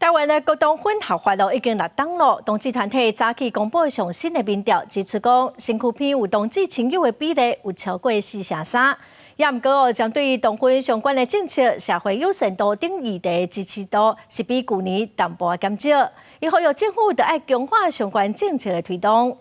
台灣的同婚合法咯，已經六冬咯。同志團體早起公布上新的民調，指出講身軀邊有同志親友的比例有超過四成三。也毋過哦，針對同婚相關的政策、社會友善度等議題支持度是比舊年淡薄仔減少。伊呼籲政府著愛強化相關政策的推動。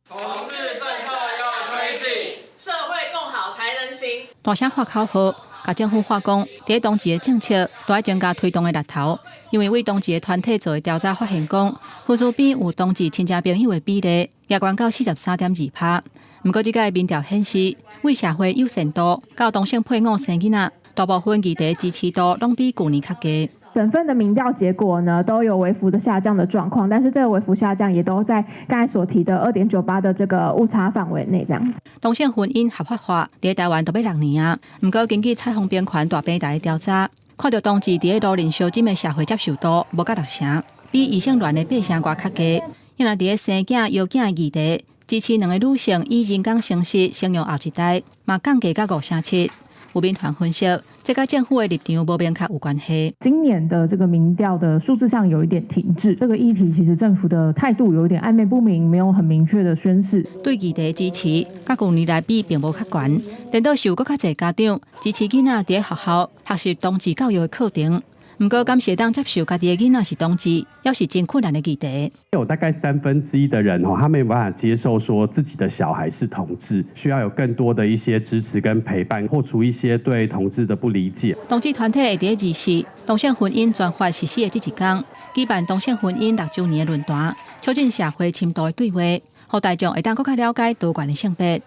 同志政策要推進，社會共好才能行。大聲喊口號，共政府喊講，佇同志的政策都愛增加推動的力頭，因為為同志的團體做的調查發現，講身軀邊有同志親戚朋友的比例也懸到43.2%。毋過，這個民調顯示，為社會友善度到同性配偶生囡仔，大部分議題支持度攏比舊年較低。整份的民調結果呢，都有微幅的下降的狀況，但是這個微幅下降也都在剛才所提的2.98的這個誤差範圍內，這樣。同性婚姻合法化佇台灣都欲6年啊，毋過根據彩虹平權大平台的調查，看著同志佇路人相針的社會接受度無到六成，比異性戀的八成外較低。因為佇生囝養囝的議題，支持兩個女性以人工生殖生育後一代，嘛降低到5成7。有民團分析，這佮政府的立場無明確有關係。今年的這個民調的數字上有一點停滯，這個議題其實政府的態度有一點曖昧不明，沒有很明確的宣示。對議題支持，佮舊年來比並無較懸，顛倒是有閣較濟家長支持囡仔佇學校學習同志教育的課程。毋過，敢是會當接受家己的囡仔是同志，猶是真困難的議題。有大概1/3的人吼，他沒有辦法接受說自己的小孩是同志，需要有更多的一些支持跟陪伴，破除一些對同志的不理解。同志團體會佇二四同性婚姻全法實施的這一天，舉辦同性婚姻6週年的論壇，促進社會深度的對話，予大眾會當閣較了解多元的性別。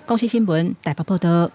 公視新聞台北報導。